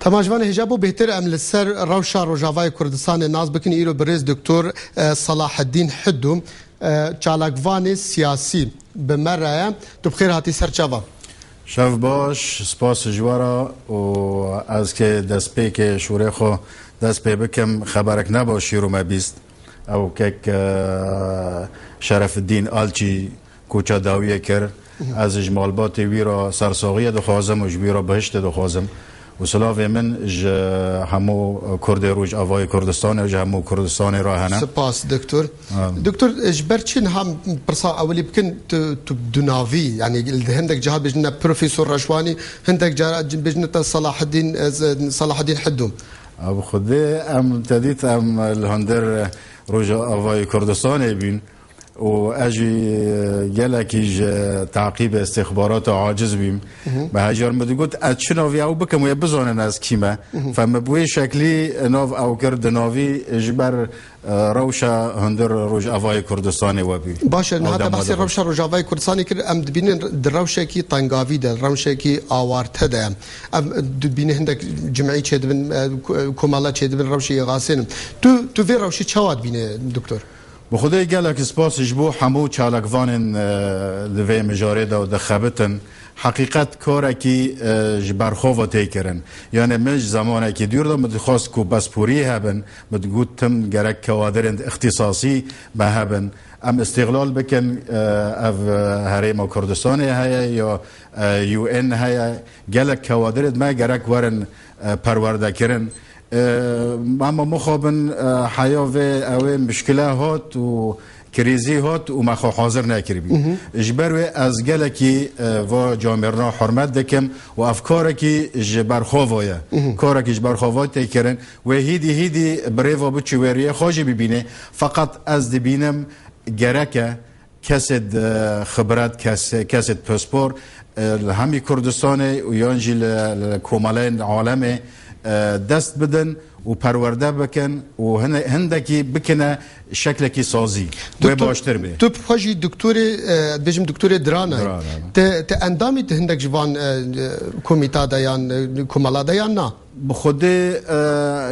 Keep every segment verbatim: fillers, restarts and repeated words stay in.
Temaşevanê hêja, bo bêhtir em li ser rewşa Rojavayê Kurdistanê nas bikin, îro bi rêz Doktor, e, Salaheddîn Hidû, e, çalakvanê siyasî bi me re ye. Tu bi xêr hatî ser çava. Şev baş, spas ji we re û ez ke destpêkê şûrê xwe dest pê bikim, xeberek nebaş îro me bîst. Ew kek, e, Şerefiddîn Alçî, koça dawiyê kir. Ez ji malbatê wî re sersaxiyê dixwazim û ji wî re bihiştê dixwazim. Û silavê min ji hemû Kurdê Rojavayê Kurdistanê û ji hemû Kurdistanê re hene. Spas, Doktor. Em. Doktor, ji ber çi niha pirsa ewilî bikin, tu, tu dunavî, yanî li hindek ciha bêjine Profesor Reşwanî, hindek cara bêjine te Salaheddîn, e, Salaheddîn Hidû. Ev xwedê em te dît, em li hundir Rojavayê Kurdistanê bîn. û ez jî gelekî ji taqîbê istixbarata aciz bîm. Hı hı. Me hejar min digot, ez çi navî ew bikim, wê bizanin ez kî me. Hı hı. Fe min bi wê şeklî nav ew kir, di navî ji ber, e, rewşa hundir Rojavayê Kurdistanê we bî. Baş e, niha te behsê rewşa Rojavayê Kurdistanê kir, em dibînin di rewşekî tengavî de, rewşekî awarte de. Em dibînin hindek cimî çêdibin, e, ku-, komela çêdibin, rewşê yê xasên. Tu, tu vê rewşê çawa dibîne, doktor? Bi Xwedê gelek spas ji bo hemû çalakvanên, e, di vê mijarê de dixebitin. Heqîqet karekî, e, ji ber xwe ve tê kirin. Yanê min ji zemanekî dûr de min dixwest ku pisporî hebin, min digot tim gerek kewadirên ixtîsasî me hebin. Em îstîxlal bikin, e, ev, e, herêma Kurdistanê heye ya, e, U N heye. Gelek kewadirên me gerek werin, e, perwerdekirin. E, Ama mixabin, e, heya vê ew ê mişkile hat û krîzî hat û me xwe hazir nekiribî. Hı hı. Ji ber wê ez gelekî, e, va camêrna hurmet dikim û ev karekî ji ber xwe va ye. Hı hı. Karekî ji ber xwe va tê kirin. Wê hîdî hîdî bi rê va biçî wê riyê xwe jî bibîne. Feqet ez dibînim gerek e kesêd, e, xibret, kes-, kesêd pispor, e, li hemî Kurdistanê û yan jî li, li komeleyên alemê, e, dest bidin û perwerde bikin û hine-, hindekî bikine şeklekî sazî. Wê baştir bê. Tu bi xwe jî doktorê, e, dibêjim doktorê diran e. Diran, e. Te, te endamî di hindek ji van, e, e, komîta de yan, e, komela de yan na? Bi Xwedê,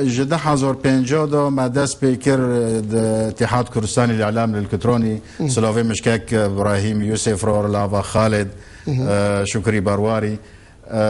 e, ji du hezar pênc de me dest pê kir, e, di Îtîhad Kurdistanî Lî'lam Lilkitronî, Hı. silavê mişkek, e, Îbrahîm, Yûsif, Ror, Lava, Xalid, Hı hı. e, Şukrî Barwarî. E,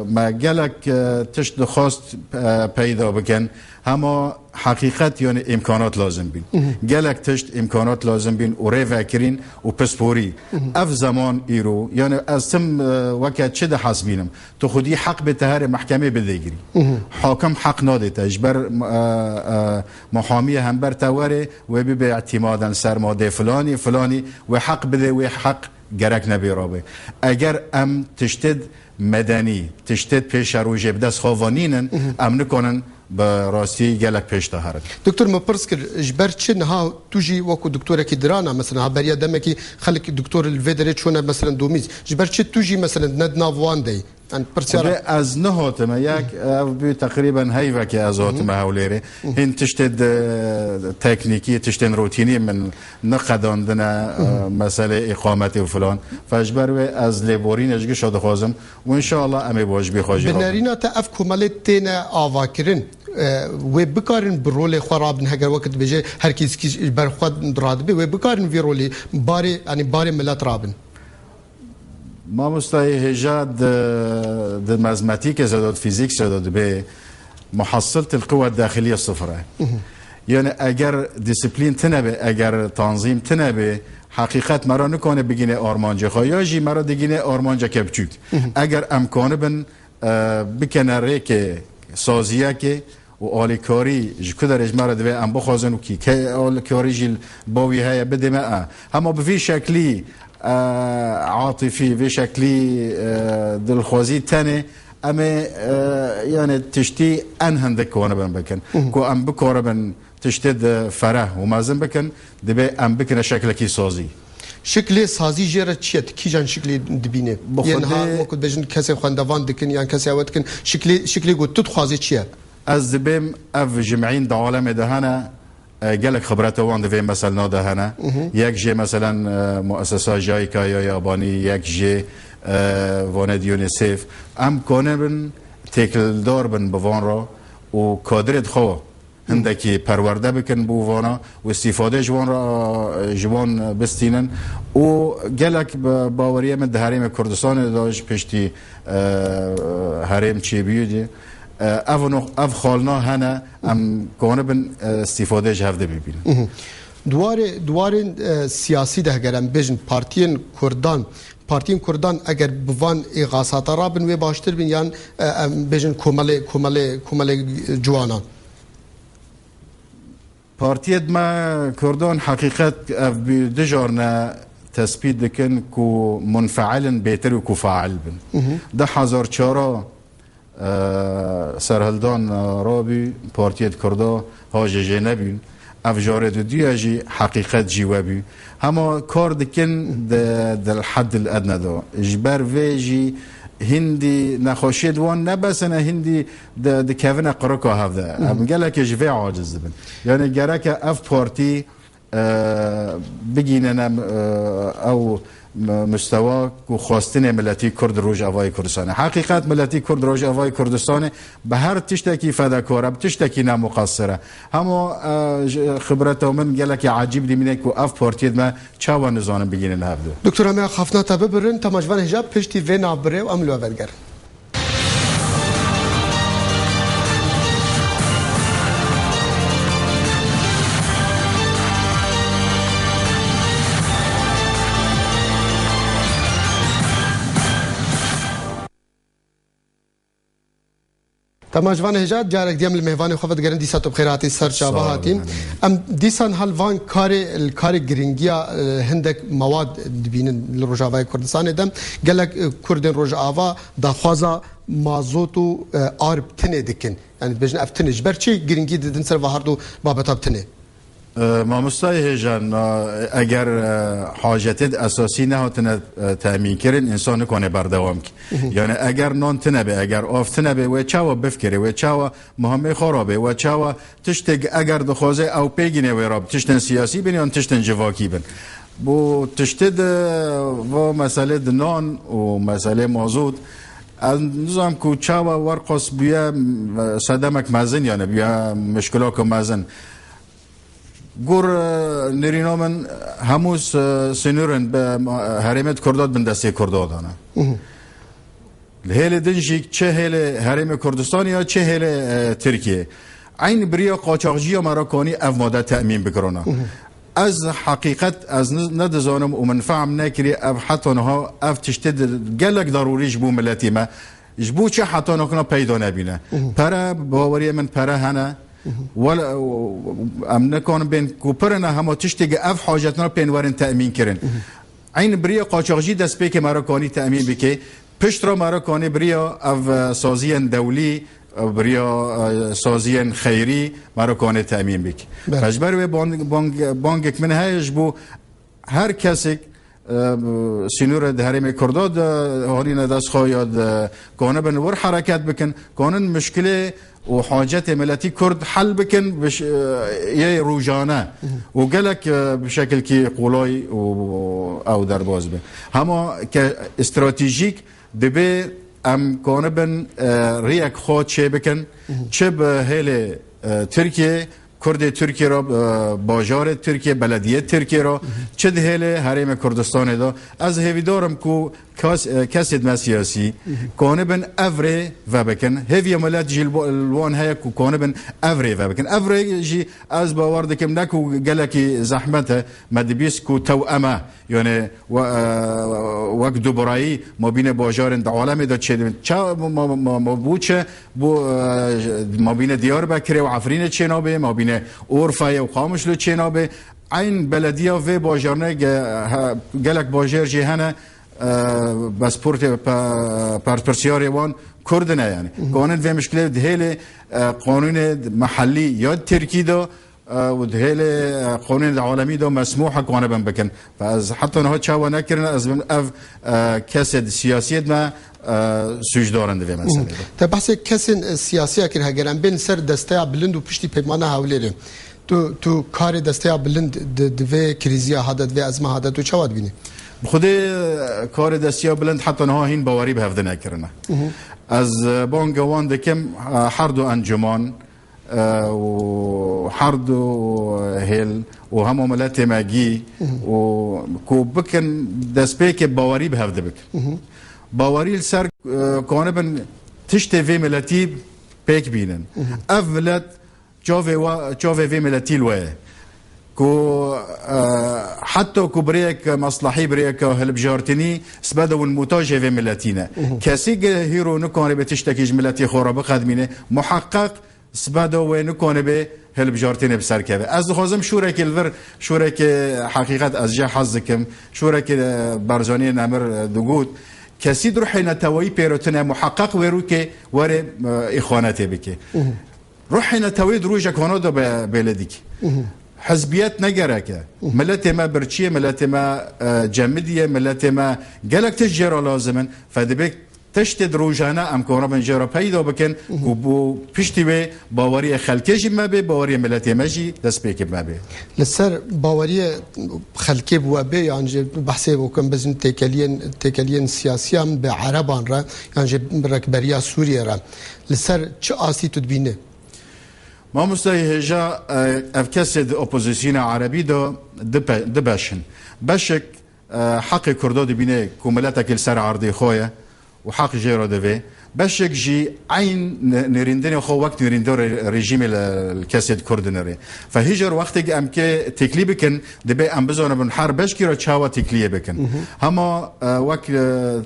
me gelek, e, tişt dixwast, e, peyda bikin. Hema heqîqet, yanî îmkanat lazim bîn. Hı hı. Gelek tişt îmkanat lazim bîn û rê vekirîn û pisporî. Hı hı. Ev zeman îro, yanî ez tim, e, weke çi dihesbînim. Tu xwedî heq bê te herê mehkemê bidê girî. Mhm. Hakim heq nadê te. Ji ber, e, e, muhamiyê hember te were, wê bibe îtîmaden ser madê filanî, filanî, wê heq bidê, wê heq gerek nebê rabe. Eger em tiştê medenî, tiştê pêşerojê bi dest xwe ve nînin, Mhm. em nikanin bi rastî gelek pêş de herin. Doktor, me pirs kir, ji ber çi niha tu jî wekû doktorekî diran e, mesela, ha beriya demekî xelk doktor li vê derê çûne, mesela, domîz. Ji ber çi tu jî, mesela, ne di nav wan de yî? Yani, pirsyara Xwedê ez nehotime, yek, ev bû teqrîben heyvekê ez hatime Hewlêrê. Hîn tiştê de teknîkî, tiştên rutînî min neqedandine, e, meselê îqametê û filan. Fe ji ber wê ez lêborînê ji gişa dixwazim û înşallah em ê bi wajibî xwe jî rabin. Bi nerîna te ev komelê têne avakirin, e, wê bikarin bi rolê xwe rabin, heger wekî dibêje her kîskî ji ber xwe radibe, wê bikarin vî rolî barê, yani barê milet rabin? Mamostayê hêja di, di mazmatîkê zeda, di fîzîk zeda dibê muhassiltil quwwet daxiliye sifir e. Mhm. Yani eger disiplîn tine be, eger tanzîm tine be, heqîqet me re nikane bigîne armancê xwe, ya jî me re digîne armanceke biçûk. Mhm. Eger em kanibin, e, bikene rêkê saziyekê, û alîkarî ji ku derê ji me re divê em bixwazin û kî ke alîkarî jî bo wî heye bidê me, e. Hema bi vî şeklî, e, atîfî, vî şeklî, e, dilxwazî tenê em ê, e, yani tiştî en hindik kanibin bikin. Mhm. Ku em bikaribin tiştê di fereh û mezin bikin, divê em bikine şeklekî sazî. Şiklê sazî jê re çi ye? Ti kîjan şiklî dibînê? Bi Yên ha, xwedê wekû dibêjin kesê xwendevan dikin yan kesê ewe dikin, şiklê, şiklê ku tu dixwazê çi ye? Ez dibêm ev cimîn di alemê de hene, e, gelek xibreta wan di vê meselna de hene. Mhm. Yek jê meselen, e, muessesa JICA ya yabanî, yek jê, e, vanê di UNICEF. Em kanibin têkildar bin bi van re û kadirê xwe hindekî perwerde bikin bo vana û îstîfade ji wan re, ji wan bistînin û gelek bi baweriya min di Herêmê Kurdistanê de ji piştî, e, herêm çêbûyî de, e, ev no-, ev xalna hene, em kanibin, e, îstîfade ji hev de bibînin. Mhm. Di warê, di warên, e, siyasî de heger em bêjin partiyên Kurdan, partiyên Kurdan eger bi van êxasata rabin wê baştir bin yan, e, em bêjin komelê, komelê, komelê ciwanan? Partiyê me Kurdan heqîqet ev bi du carne tespît dikin ku munfeil in bêtir û ku fail bin. Mhm. Du hezar çar, e, serhildan, e, rabî partiyê Kurda hajê jê nebûn. Ev carê di duya jî heqîqet jî we bû. Hema kar dikin di, di heddil edne de. Ji ber vê jî hindî nexweşiyê di wan nebesine, hindî di, dikevine qirika hev de. Hı hı. Em gelekê ji vê aciz dibin. Yani gereke ev partî, e, bigînene, e, ew m-, mustewa ku xwestinê miletî Kurd Rojavayê Kurdistanê. Heqîqet miletî Kurd Rojavayê Kurdistanê bi her tiştekî fedakar e, bi tiştekî ne muqesir e. Hema, e, ji xibreta min gelekî ecîb dimîne ku ev partiyê me çawa nizanin bigînin hevdu. Doktora me xaftina te bibirin, te me ji van hêja piştî vê navbirê û em li we vedigerin. Te me ji van hêja carek dî em li mêvanê xwe vedigerin, dîsa tu bi xêr hatî ser çava hatî. Sağ olun, hanım. Em dîsan hal van karê, li karê giringiya, e, hindek mewad dibînin li Rojavayê Kurdistanê de. Gelek, e, Kurdên Rojava daxwaza mazot û, e, arb tinê dikin. Yani dibêjin ev tinê. Ji ber çi giringî didin ser vahard û babeta bi tinê? E, mamostayê hêja, na, eger, e, hacetê di esasî nehotine, e, temîn kirin, însan nikane berdewam ki. Mhm. Yani eger nan tine be, eger av tine be, wê çawa bifkirê, wê çawa muhamê xwe rabe, wê çawa tiştek eger dixwaze ew pêgîne wê rabe, tiştên siyasî bin yan tiştên civakî bin. Bu tiştê de va meselê di nan û meselê mazot, ez nizam ku çawa werqas bûye, e, sedemek mezin, yani bûye mişkilaka mezin. Gur, e, nêrîna min hemû s-, sînorên bi, e, herêmê di Kurda di bin destê Kurda dane. Mhm. Li hêlê din jî çi hêlê herêmê Kurdistanê ya çi hêlê, e, Tirkiyê. Eyn bi riya qaçaxciya me re kanî ev made temîn bikirana. Mhm. Ez heqîqet ez ni-, nedizanim û min fehm nekirî ev heta niha ev tiştê di gelek darûrî ji bo miletî me. Ji bo çi heta nokna peyda nebîne? Mhm. Pere, baweriyê min pere hene. Mhm. Wel, em nikarin bên ku pir ne hema tiştê ge ev hacetina pên werin temîn kirin. Mhm. Eyn biriya qaçaxcî destpêkê me re kanî temîn bike. Pişt re me re kanî biriya ev, e, saziyên dewlî, e, biriya, e, saziyên xeyrî me re kanê temîn bike. Bele. Ji ber wê bang-, bang-, bangek min heye ji bo her kesek, e, sînorê di herêmê Kurda de hanîne dest xwe ya de kanibin wir hereket bikin, kanin mişkilê û hacetê miletî Kurd hel bikin bi ş-, e, yê rojane û gelek, e, bi şekilkî qolay û ew derbas be. Hema ke stratejîk dibe em kanibin, e, riyek xwe çê bikin, çi bi hêlê, e, Tirkiye, Kurdê Tirkiye re, e, bajarê Tirkiye, belediyê Tirkiye re, çi di hêlê herêmê Kurdistanê de. Ez hêvîdar im ku kes-, e, kesê me siyasî kanibin ev rê vebikin. Hêviya milet jî li bo-, li wan heye ku kanibin ev rê vebikin. Ev rê jî ez bawer dikim ne ku gelekî zehmet e, me dibîst ku tewem e. Yani we, e, wek dubrayî mabînê bajarên di alemê de çêdibin. Ça ma, ma, ma, ma bû çi? Bû, e, mabînê Diyarbekirê û Efrînê çênabe, mabînê Urfayê û Qamişlo çênabe. Eyn belediya vê bajarine ge-, he, gelek bajêr jî hene, e, bes portê pe-, perpirsiyarê wan Kurd ne yani. Hı hı. Kanin vê mişkilê di hêlê, e, qanûnê mehellî ya Tirkî de, e, û di hêlê, e, qanûnê di alemî de mesmûh e ku wan bin bikin. Ve ez heta niha çawa nekirine, ez bin ev, e, kesê di siyasiyê de me, e, sûcdar in di vê meselê de. Te behsê kesên, e, siyasiya kir, heger em bên ser desteya bilind û piştî Peymana Hewlêrê. Tu, tu karê desteya bilind di, di vê krîziya hade, di vê ezma hade tu çawa dibînî? Bi xwedê karê desteya bilind heta niha hîn bawerî bi hevde nekirine. Ez, e, banga wan dikim, e, her du encûman, e, û her du hêl û hema miletê me gî û ku bikin destpêkê bawerî bi hevde bikin. Bawerî li ser, e, kanibin tiştê vê miletî pêk bînin. Ev milet çavê wa, çavê vê miletî li we ye. Ku, e, heta ku birêyek meslehî, birêyek hilbijartinî, sibeda win mutajê vê miletî ne. Kesî ge hîro nikanibe tiştekî ji miletê xwe re biqedmîne, muheqeq sibeda wê nikanibe hilbijartinê bi ser keve. Ez dixwazim şûrekê li vir, şûrekê heqîqet ez jê hez dikim, şûrekê, e, Barzaniyê Nemir, e, digot, kesî di ruhê neteweyî pêro tine, muheqeq wê rûkê were, e, îxanetê bike. Ruhê neteweyî di rojek hona de be-, bêle dîk. Hizbiyet ne gerek e. Miletê me birçî ye, miletê me, e, cemidî ye, miletê me gelek tişt jê re lazim in. Fedibê tiştê di rojane em kanibin jê re peyda bikin ku bo piştî wê baweriyê xelkê jî me bê, baweriyê miletê me jî destpêkê me bê. Li ser baweriyê xelkê bi we bê, yan jî behsê bikim, bizin têkeliyên, têkeliyên siyasiyan bi Ereban re, yan jî bi Rêkberiya Sûriyê re, li ser çi astî tu dibînî? Mamostayê hêja, e, ev kesê di opozisyona erebî de dipe-, dibeşin. Beşek, e, heqê Kurdo dibîne ku miletekî li ser erdê xwe ye û heq jê re divê. Beşek jî eyn ne-, nêrîndinê xwe wek nêrîndor re-, rejîmê li, li kesê di Kurd dinirê. Fe hîjar wextê em kê têklî bikin, dibê em bizanibin her beşkî re çawa têkliyê bikin. Hema, e, wek, e,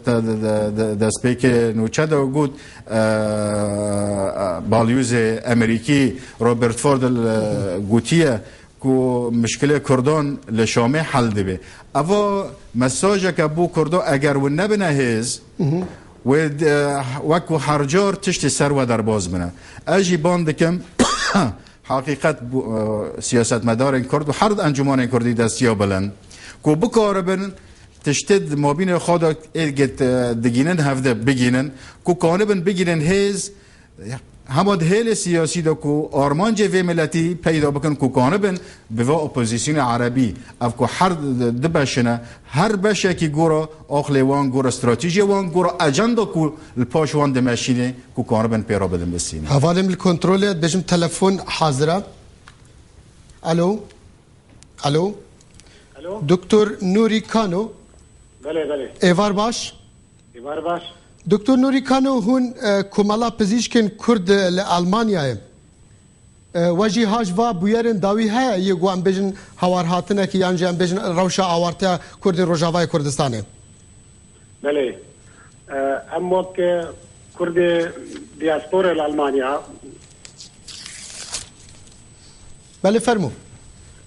te, de, de, de, destpêkê nûçe de got, e, e, balyozê Emerîkî Robert Ford, e, gotiye ku mişkilê Kurdan li Şamê hel dibe. Eva mesajeke bo Kurdo eger win nebine hêz, wê de, wek ku her car tiştê ser we derbas bine. Ez jî ban dikim, heqîqet bo, e, siyasetmedarên Kurd û her encûmanên Kurdî destiya bilind ku bikaribin tiştê di mabînê xwe de ê get-, digînin hevde bigînin, ku kanibin bigînin hêz, hema di hêlê siyasî de ku armancê vê miletî peyda bikin, ku kanibin bi vê opozisyona erebî, ev ku her di-, dibeşine, her beşekî gora aqlê wan, gora stratejiyê wan, gora ecenda ku li paş wan dimeşîne, ku kanibin pê re bidin bi sînê. Hevalê min li kontrolê ye, dibêjim telefon hazir e. Alo? Alo? Alo? Doktor Nûrî Kano? Belê, belê. Êvar baş? Êvar baş. Doktor Nûrî Kano, hûn, e, Komela Pizîşkên Kurd li Almanyayê, e, we jî ha ji va bûyerên dawî heye, yê ku em bêjin hawarhatinekî yan jî em bêjin rewşa awarteya Kurdên Rojavayê Kurdistanê? Belê. E, em wek, e, Kurdê diasporê li Almanya. Belê, fermo.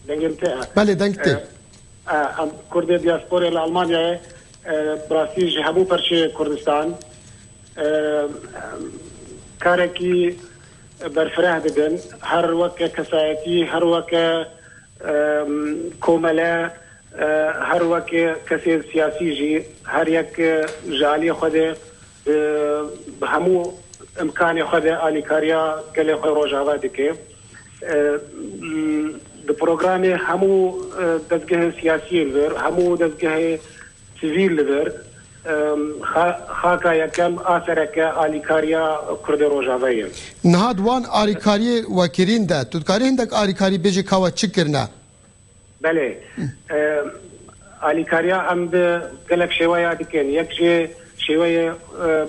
Dengê min tê? Belê, deng tê. E, e, em Kurdê diasporê li Almanyayê, e, bi rastî ji hemû perçê Kurdistan, e, karekî berfireh dibin. Her weke kesayetî, her weke, e, komele, e, her weke kesên siyasî jî, her yek, e, ji aliyê xwe de, e, bi hemû imkanê xwe de alîkariya gelê xwe Rojava dike. E, m, di programê hemû, e, dezgehên siyasiyê li vir, hemû dezgehê sivîl li vir, e, xa-, xaka yekem a sereke alîkariya Kurdê Rojavayê ye. Niha di wan alîkariyê wekirîn de, tu dikarî hindek alîkarî bêjî ka we çi kirine? Belê. E, alîkariya em bi gelek şêweya dikin. Yek jê şêweyê, e,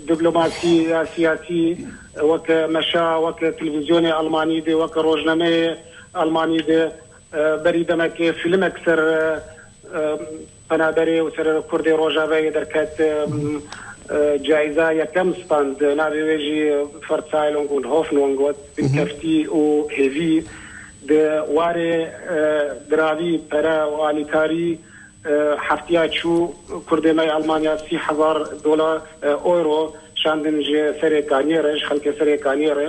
diplomasî ya siyasî, weke meşa, weke televîzyonê Almanî de, weke rojnameyê Almanî de, e, berî demekê fîlmek ser, e, e, penaberê û ser Kurdê Rojavayê derket, e, e, cayîza yekem stand, navê wê jî Verzweiflung und Hoffnung got, binkeftî û hêvî. Di warê, e, diravî pere û alîkarî, e, heftiya çû Kurdê me yê Almanya sî hezar dolar, e, euro şandin ji serê kaniyê re, ji xelkê serê kaniyê re.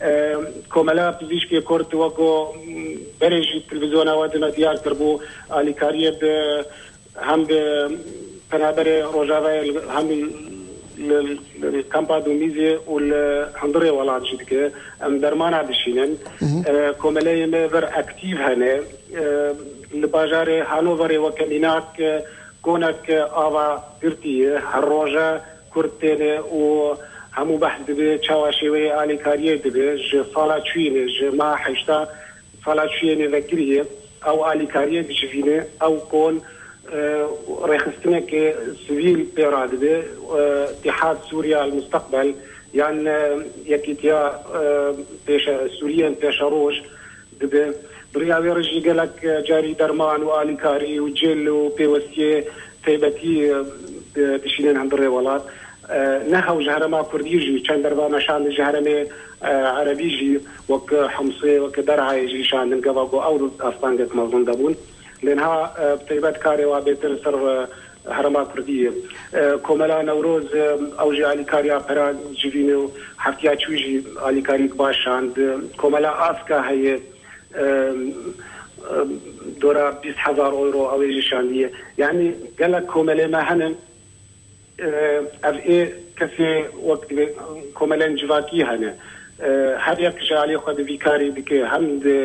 E, Komela Pizîşkê Kurd weko, m, berê jî televîzyona we dime diyar kiribû, alîkariyê bi hem bi penaberê Rojavayê, hem li, li Kampa Dumîzê û li hundirê welat jî dike. Em dermana dişînin. E, komeleyê me vir aktîv hene. E, li bajarê Hanoverê weke mînak, e, konek, e, ava girtî ye. Her roje Kurd têne û hemû behs dibe çawa şêweyê alîkariyê dibe. Ji sala çûyînê, ji meha heşta sala çûyînê vekirî ye. Ew alîkariyê dicivîne, ew kon, e, rêxistineke sivîl pê radibe. E, Îtîhad Sûriya El Mustaqbel yan, e, Yekîtiya, e, Pêşe-, Sûriyên Pêşeroj dibe. Bi riya wê re jî gelek, e, carî derman û alîkarî û cil û pêwestiyê taybetî, e, di-, dişînin hundirê welat. E, ne hew ji herêma Kurdî jî, çend derva me şandin ji herêmê, e, Erebî jî, wek Humsê, wek Derayê jî şandin, gava ku ew astengek mezin de bûn. Lê niha, e, bi taybet karê wa bêtir ser, e, herêma Kurdî ye. E, Komela Newroz, e, ew jî alîkariya pera civîne û heftiya çû jî alîkariyek baş şand. Komela Aska heye, e, e, dora bîst hezar euro ew ê jî şandiye. Yanî gelek komelê me hene. E, ev ê kesê wek divê komelên civakî hene. E, her yek ji alî xwe di vî karî dike, hem di,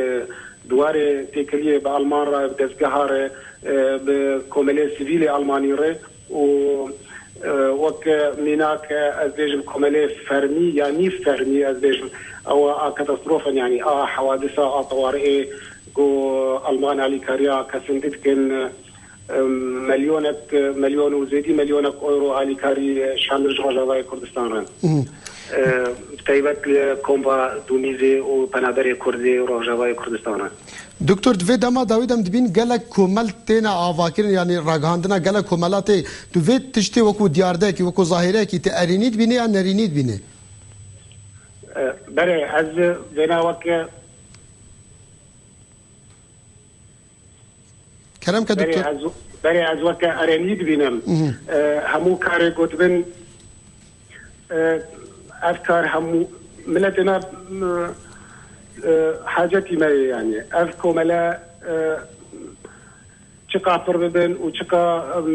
di warê têkiliyê bi Alman re, bi dezgeha re, e, bi komelê sivîlê Almanî re û, e, wek mînak, e, ez bêjim komelê fermî ya nîv fermî ez bêjim, ew a katastrophen, yanî a hewadisa a tewariê ku Alman alîkariya kesin dikin, e, milyonek, milyon û zêdî milyonek euro alîkarî şandin ji Rojavayê Kurdistan re. Mhm. E, bi taybet li Kompa Dumîzê û penaberê Kurdê Rojavayê Kurdistan re. Doktor, di vê dema dawî de em dibîn gelek komel têne avakirin, yanî ragihandina gelek komela tê. Tu vê tiştê wekû diyardekî, wekû zahîrekî, tu erênî dibînî ya nerînî dibînî? E, berê, ez vêna weke Kerem ke Berê doktor. ez, berê ez weke erênî dibînim. Mhm. E, hemû karê ku dibin, e, ev kar hemû miletê me, m, e, hacetî me ye, yanî. Ev komele, e, çiqa pir bibin û çiqa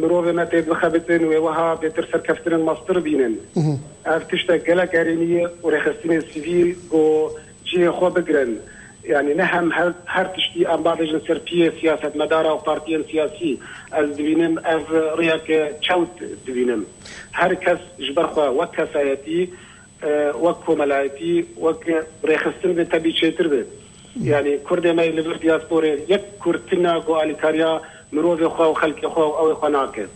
mirovê me tê bixebitin, wê wiha bêtir serkeftinên mestir bînin. Mhm. Ev tiştek gelek erênî ye û rêxistinên sivîl ku cihê xwe bigirin. Yanî ne hem her, her tiştî em bavêjin ser piyê siyasetmedara û partiyên siyasî. Ez dibînim ev rêyeke çewt dibînim. Her kes ji ber xwe wek kesayetî, e, wek komelayetî, wek rêxistin be tebî çêtir be. Yanî Kurdê me li vir diasporê yek Kurd tune ku alîkariya mirovê xwe û xelkê xwe û ew ê xwe nake.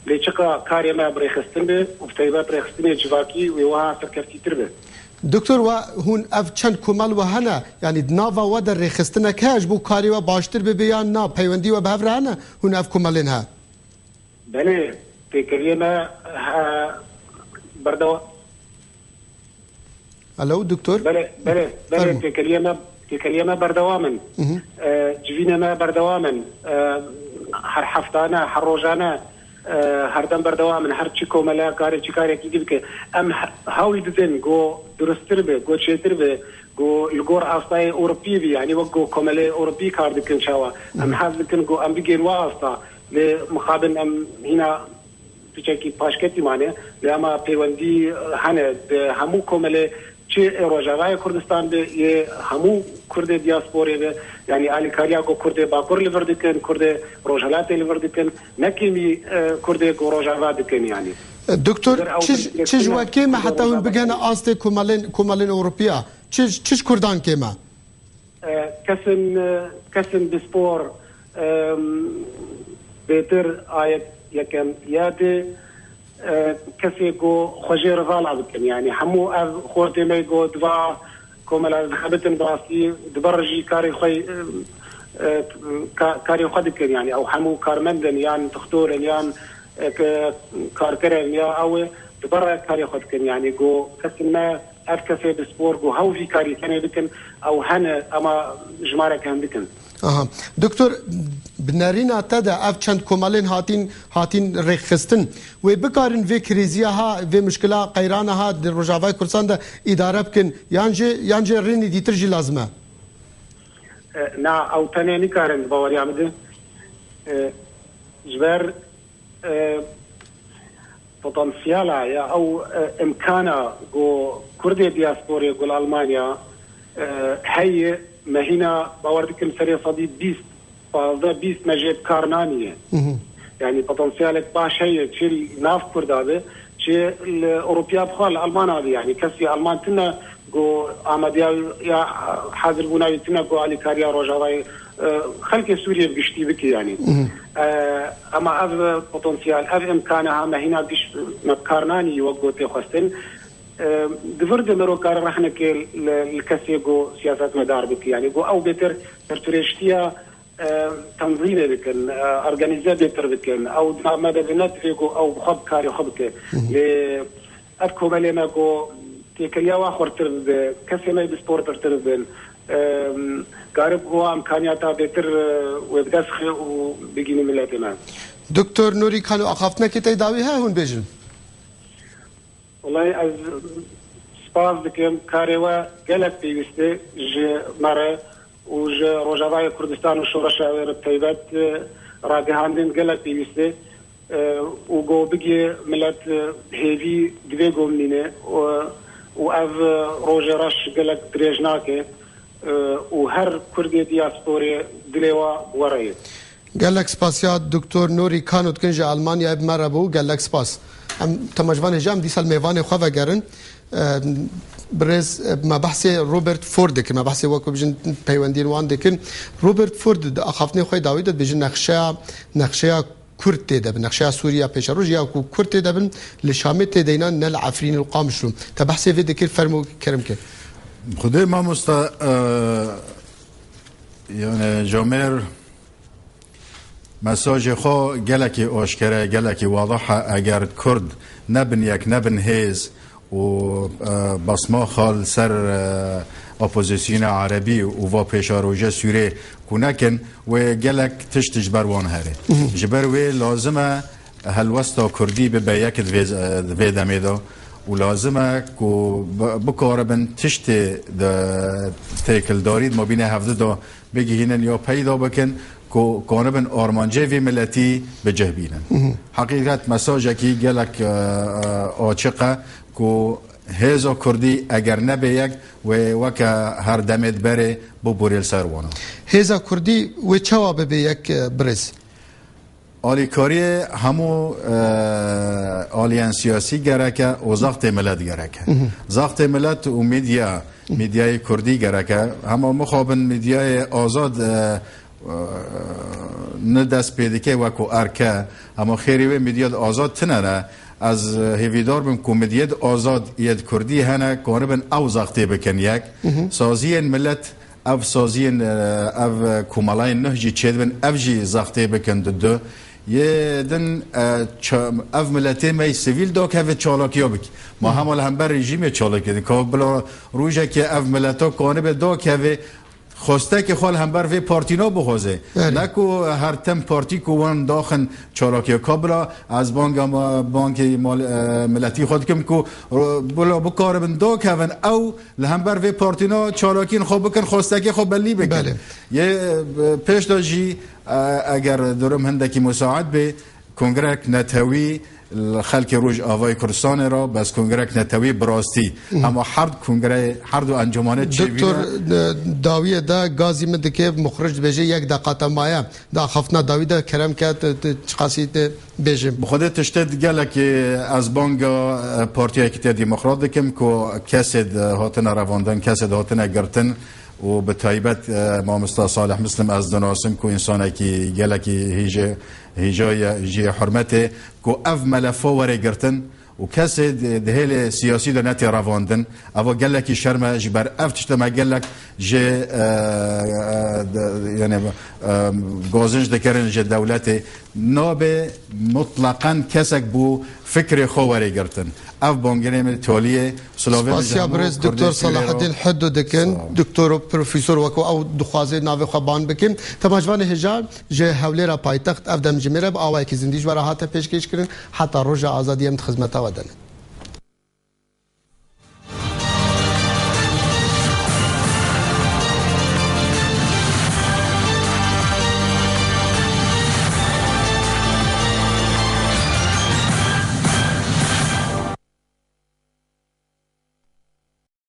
Lê çiqa karê me bi rêxistin be û bi taybet rêxistinê civakî wê wiha serkeftîtir be. Doktor, we hûn ev çend komel we hene, yanî di nava we de rêxistinek heye ji bo karê we baştir bibe yan na, peywendî we bi hev re hene, hûn ev komelên he? Belê, têkiliyê me, he, berdewa-, Alo, doktor. Belê, belê, belê, Fermo. Têkiliyê me, têkiliyê me berdewam in. Mhm. E, civînê me berdewam in. E, her heftane, her rojane, e, herdem berdewam in. Her çi komele karê çi karekî dibike. Em he-, hewl didin ku durustir be, ku çêtir be, ku li gor astayê Ewropî be. Yanî wek ku komelê Ewropî kar dikin çawa. Em Mhm. hez dikin ku em bigên wa asta. Lê mixabin em hîna piçekî paşketî mane, lê ema pêwendî hene di hemû komelê, çi ê Rojavayê Kurdistan be, yê hemû Kurdê diasporê be, yanî alîkariya ku Kurdê Bakur li vir dikin, Kurdê Rojhilatê li vir dikin, ne kêmî, e, Kurdê ku Rojava dikin yanî. Doktor, Eger ew çi, çi ji we kêm e heta hûn bigihine astê komelên, komelên Ewropiya? Çi, çi ji Kurdan kêm e? E, kesên, e, kesên bispor, e, bêtir ayet yekem yadê, e, kesê ku xwe jê re vala bikin. Yanî hemû ev xortê me ku diva komela dixebitin bi rastî di ber jî karê xwe, e, e, ka-, karê xwe dikin. Yanî ew hemû karmend in, yan dixtor in, yan, e, ke-, karker in, ya ew ê di ber re karê xwe dikin. Yanî ku kesên me Ev kesê bi spor ku hew vî karî tenê bikin, ew hene, ema jimareke hindik in. Aha. Doktor, bi nerîna te de ev çend komelên hatîn, hatîn rêkxistin, wê bikarin vê krîziya ha, vê muşkila qeyrana ha di Rojavayê Kurdistan de îdare bikin, yan jî, yan jî rênî dîtir jî lazim e? E, na, ew tenê nikarin, di baweriya min de. E, ji ber, e, potansiyela ya ew, e, imkana ku Kurdê diasporê ku li Almanya, e, heye, me hîna bawer dikim serê sedî bîst, pazdeh bîst me jê bi kar naniye. Yanî potansiyelek baş heye, çi li nav Kurda be, çi li Ewropiya bixwe, li Almana be. Yanî kesî Alman tine ku amadiya ya hazirbûna wî tine ku alîkariya Rojavayê, e, xelkê Sûriyê bi giştî bike yanî. E, ema ev potansiyel, ev imkane ha me hîna giş me bi kar nanî wek ku tê xwestin. E, di vir de mero kare rexnekê li, li kesê ku siyasetmedar bike. Yanî ku ew bêtir serpireştiya, e, tenzîmê bikin, e, organîze bêtir bikin. Ew di nav me de bi ne divê ku ew bi xwe bi karê xwe bike. Lê ev komelê me ku têkiliya wa xurtir bibe, kesê me bi spor pirtir bin, e, garib ku wa imkaniyata bêtir, e, wê bi dest xê û bigînî miletê me. Doktor Nûrî Kano, axaftinekê te dawî heye hûn bêjin? Wellahî ez spas dikim, karê we gelek pêwîst e ji me re û ji Rojavayê Kurdistan û şoreşa wê re bi taybet, e, ragihandin gelek pêwîst e, e, û go bigê milet, e, hêvî divê go bimîne, e, û ev, e, rojê reş gelek dirêj nake, e, û her Kurdê diasporê dilê wa were ye. Gelek spas ya Doktor Nûrî Kano dikin ji Almanyayê bi me re bû. Gelek spas. Em temaşevanê ji em dîsa li mêvanê xwe vegerin. Em, birêz, em, me behsê Robert Ford dikin. Me behsê wek bijin peywendiyên wan dikin. Robert Ford di axaftinê xwe dawî de dibêje nexşeya, nexşeya Kurd tê de bin. Nexşeya Sûriya pêşeroj ya ku Kurd tê de bin li Şamê tê de înan ne li Efrîn û Qamişlo. Te behsê vê dikir, fermo kerem ke. Xwedê mamosta, e, yani Camêr Mesajê xwe gelekî aşkere, gelekî wadaha, eger Kurd nebin yek, nebin hêz û, e, basma xal ser, e, opozisyona erebî û va pêşaroje Sûrê ku nekin, wê gelek tişt ji ber wan here. Ji ber wê lazim e helwesta Kurdî bibe yek di vê, di vê demê de û lazim e ku bi-, bikaribin tiştê di têkildarî di mabînê hevdi de bigihînin ya peyda bikin ku kanibin armancê vî miletî bi cih bînin. Heqîqet mesajekî gelek, e, e, açiq e ku hêza Kurdî eger nebe yek, wê weke her demê di berê bibûrê li ser wana. Hêza Kurdî wê çawa bibe yek, e, birêz? Alîkariyê hemû, e, aliyên siyasî gerek e û zextê milet gerek e. Zextê milet û medya, medyayê kurdî gerek e. Hema mixabin medyayê azad, e, e, ne dest pê dike wekû erk e. Hema xêrî wê medya azad tine ne. Ez, e, hêvîdar bim ku medyayê azad yê kurdî hene, karibin ew zextê bikin yek. Saziyên milet Ev saziyên, e, ev komelayên nuh jî çêdibin, ev jî zextê bikin di du. Yê din, e, ça-, ev miletê me yî sivîl dakeve çalakiya bikî. Ma hema li hember rejîmê çalakî din. Ka bila rojekê ev mileta kanibe dakeve xwestekê xwe li hember vê partîna bixwaze. Erê. Ne ku her tim partî ku wan daxin çalakiya. Ka bila ez banga ma-, bankê mal-, e, miletî xwe dikim ku ro-, bila bikaribin dakevin ew Li hember vê partîna çalakiyên xwe bikin, xwestekê xwe belî bikin. Belê. Yê, e, pêş de jî, e, eger durum hindekî musaid bê, kongrek netewî li xelkê Rojavayê Kurdistanê re, bes kongrek netewî bi rastî. Hema her kongre, her du encamane çêbîne. Doktor, e, dawiyê de gazî min dike, muxric dibêje, yek deqa te maye. Di axaftina dawî de kerem ke, tu, tu çiqasî tu bêjim. Bi xwedê tiştê di gelekî ez banga, e, Partiya Yekîtiya Demokrat dikim ku kesê di hatine revandin, kesê di hatine girtin û bi taybet, e, Mamosta Salih Muslim ez dinasim ku însanekî gelekî hîje, hîja ye, jiyê hurmetê ku ev melefa were girtin. Û kesê di, di hêlê siyasî de netê revandin. Eva gelekî şerm e, ji ber ev tişte me gelek ji, e, e, de, yani, e, gazinc dikirin ji dewletê. Nabe mutleqen kesek bû fikrê xwe were girtin. Ev bangirê min taliyê, silavê min ji Spasiya hemû birêz Kurdê Doktor Sûrê re. Salaheddin Hiddo dikin. Sağ ol. Doktor û profesor wekû ew dixwaze navê xwe ban bikin. Temaşvanê hêja ji Hewlêra paytext ev demjimêre bi awayekî zindî ji we re hate pêşkêş kirin. Heta roja azadiyê em di xizmeta we de ne.